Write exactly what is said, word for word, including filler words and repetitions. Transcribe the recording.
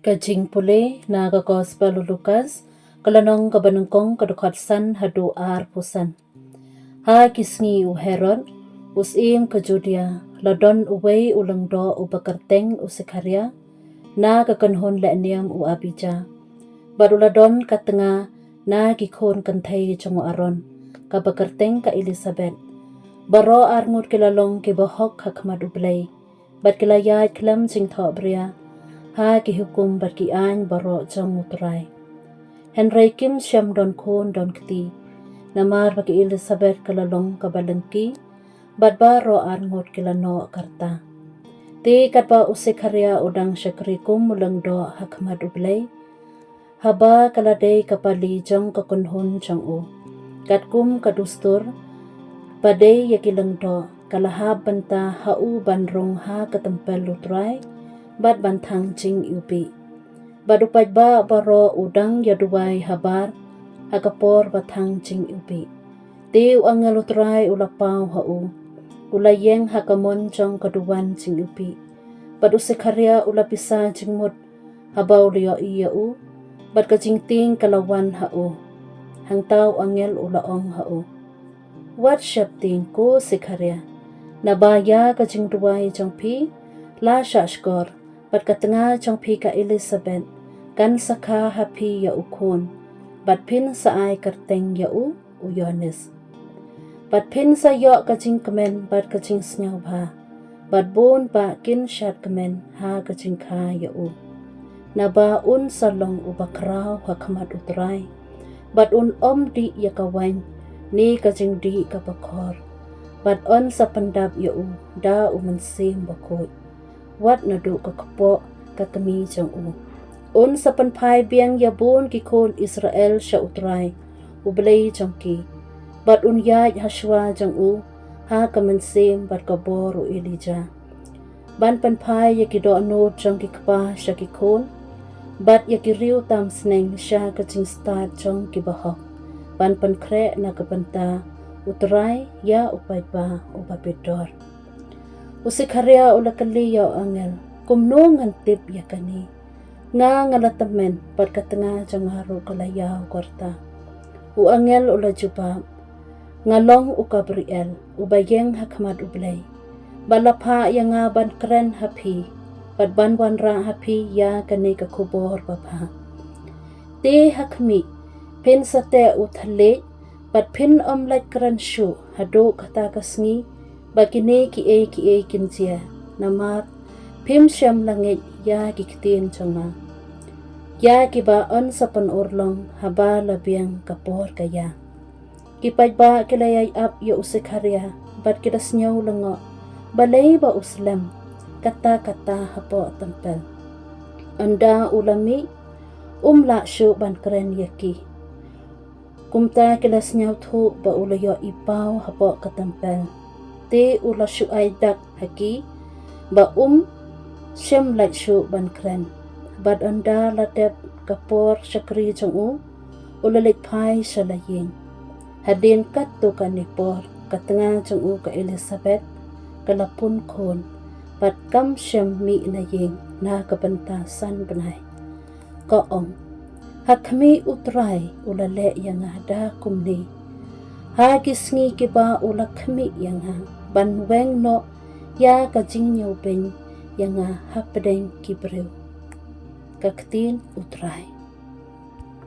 Ka jingpule na ka Gospel u Lukas, ka lynnong kaba nyngkong, ka dkhot san haduh arphew san. Ha ki sngi u Herod, u syiem ka Judia, la don uwei u lyngdoh uba kyrteng u Sekharia, na ka kynhun lehniam u Abija. Bad u la don ka tnga na ki khun kynthei jong u Aron, kaba kyrteng ka Elisabet. Baroh arngut ki la long kiba hok ha khmat u Blei, bad ki la ïaid khlem jingthohbria ha ki hukum bad ki aiñ baroh jong u Trai. Hynrei kim shym don khun don kti, namar ba ka Elisabet ka la long kaba lyngki, bad baroh arngut ki la noh ka rta. Te katba u Sekharia u dang shakri kum u lyngdoh ha khmat u Blei, haba ka la dei ka pali jong ka kynhun jong u, katkum ka dustur ba dei ïa ki lyngdoh, ka la hap bynta ha u ban rung ha ka templ u Trai, bad ban thang jingiwbih. Bad u paidbah baroh u dang ïaduwai habar ha ka por ba thang jingiwbih. Te u angel u Trai u la paw ha u, u la ïeng ha ka mon jong ka duwan jingiwbih. Bad u Sekharia u la pisa jingmut haba u la ïohi ïa u, bad ka jingtieng ka la wan ha u. Hangta u angel u la ong ha u, wat sheptieng ko Sekharia, naba ïa ka jingduwai jong phi la shah shkor, bad ka tnga jong phi ka Elisabet kan sa kha ha phi ïa u khun, bad phin sa ai kyrteng ïa u u Ïoannis. Bad phin sa ïoh ka jingkmen bad ka jingsngewbha, bad bun bah kin shad kmen ha ka jingkha ïa u. Naba un sa long uba khraw ha khmat u Trai, bad un ym dih ïa ka waiñ ne ka jingdih kaba khor, bad un sa pyndap ïa u da u Mynsiem Bakhuid, wat naduh ka kpoh ka kmie jong u. Un sa pynphai biang ïa bun ki khun Israel sha u Trai, u Blei jong ki, bad un ïaid ha shuwa jong u ha ka mynsiem bad ka bor u Elijah, ban pynphai ïa ki dohnud jong ki kpa sha ki khun, bad ïa ki riew tam sneng sha ka jingstad jong ki bahok, ban pynkhreh na ka bynta u Trai ïa u paidbah uba bit dor. U Sekharia u la kylli ïa u angel, kumno ngan tip ïa kane? Nga nga la tymmen, bad ka tnga jong nga ruh ka la ïaw ka rta. U angel u la jubab, nga long u Gabriel, uba ïeng ha khmat u Blei. Bad la phah ïa nga ban kren ha phi, bad ban wanrah ha phi ïa kane ka khubor babha. Te ha khmih, phin sa teh u thylliej, bad phin ym lait kren shuh haduh kata ka sngi ba kine kiei kiei kin jia, namar phim shym la ngeit ïa ki ktien jong nga, ïa kiba yn sa pynurlong haba la biang ka por ka ïa. Ki paidbah ki la ïai ap ïa u Sekharia, bad ki la sngew lyngngoh balei ba u slem katta katta hapoh templ. Ynda u la mih, um lah shuh ban kren ïa ki. Kumta ki la sngewthuh ba u la ïohi paw hapoh ka templ. Te u la shu ai dak ha ki ba um shym lait shuh ban kren. Bad ynda la dep ka por shakri jong u, u la leit phai sha la ïing. Hadien katto katne por, ka tnga jong u ka Elisabet ka la pun khun, bad kam shym mih na ïing na ka bynta san bnai. Ka ong, ha khmih u Trai u la leh ïa nga da kumne. Ha ki sngi kiba u la khmih ïa nga, ban weng noh ïa ka jingñiewbeiñ ïa nga hapdeng ki briew. Ka ktien u Trai.